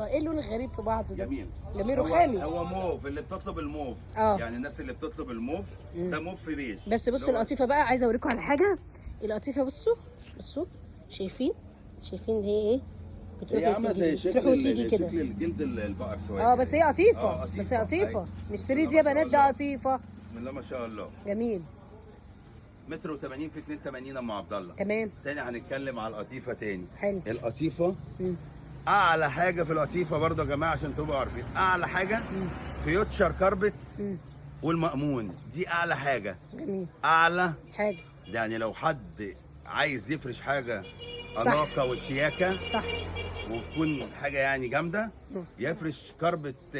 الله، ايه اللون الغريب في بعضه ده؟ جميل. جميل هو رخامي. هو موف، اللي بتطلب الموف. يعني الناس اللي بتطلب الموف، ده موف في بيج. بس بص القطيفه بقى، عايزه اوريكم على حاجة. القطيفه بصوا بصوا، شايفين؟ شايفين هي ايه؟ هي عامله زي شكل تروح وتيجي كده، شكل الجلد البقر شوية. بس هي قطيفة، بس هي قطيفة مش 3 دي يا بنات، ده قطيفة. بسم الله ما شاء الله. جميل. متر و80 في 82 ام عبد الله. تمام. تاني هنتكلم على القطيفه تاني. حلو. القطيفه اعلى حاجة في القطيفه برضه يا جماعة عشان تبقوا عارفين، اعلى حاجة Future Carpet والمأمون، دي اعلى حاجة. جميل. اعلى حاجة يعني لو حد عايز يفرش حاجة اناقة وشياكه، صح، وتكون حاجة يعني جامدة، يفرش carpet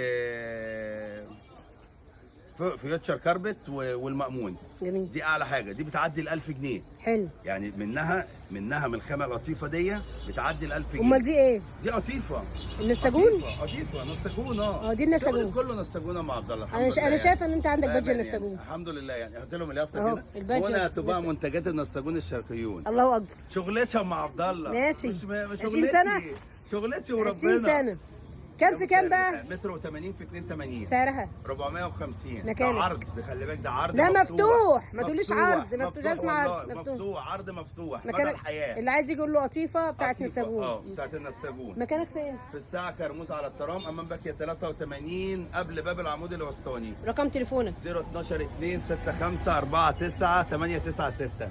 Future Carpet والمأمون. جميل. دي اعلى حاجة، دي بتعدي ال 1000 جنيه. حلو. يعني منها من الخامة القطيفه دي بتعدي ال 1000 جنيه. امال دي ايه؟ دي قطيفة. النساجون؟ قطيفة نساجون. دي النساجون. شغل كله نساجون مع عبد الله. انا انا شايفه ان انت عندك badge النساجون. الحمد لله. يعني هات لهم اليافطه كده. ال badge. هنا تباع منتجات النساجون الشرقيون. الله اكبر. شغلتها مع عبد الله. ماشي. مش 20 سنة. شغلتي وربنا. 20 سنة. كام في كام بقى؟ متر و80 في 82. سعرها 450. مكانك. ده عرض، خلي بالك، ده عرض. لا مفتوح، ما تقوليش عرض، مفتوح، لازم عرض. مفتوح، عرض مفتوح مدى الحياة. اللي عايز يقول له قطيفة بتاعت نساجون. بتاعت النساجون. مكانك فين؟ في الساعة كرموز على الترام، امام باكية 83 قبل باب العمود الوسطاني. رقم تليفونك؟ 012 2 6 5 4 9 8 9 6.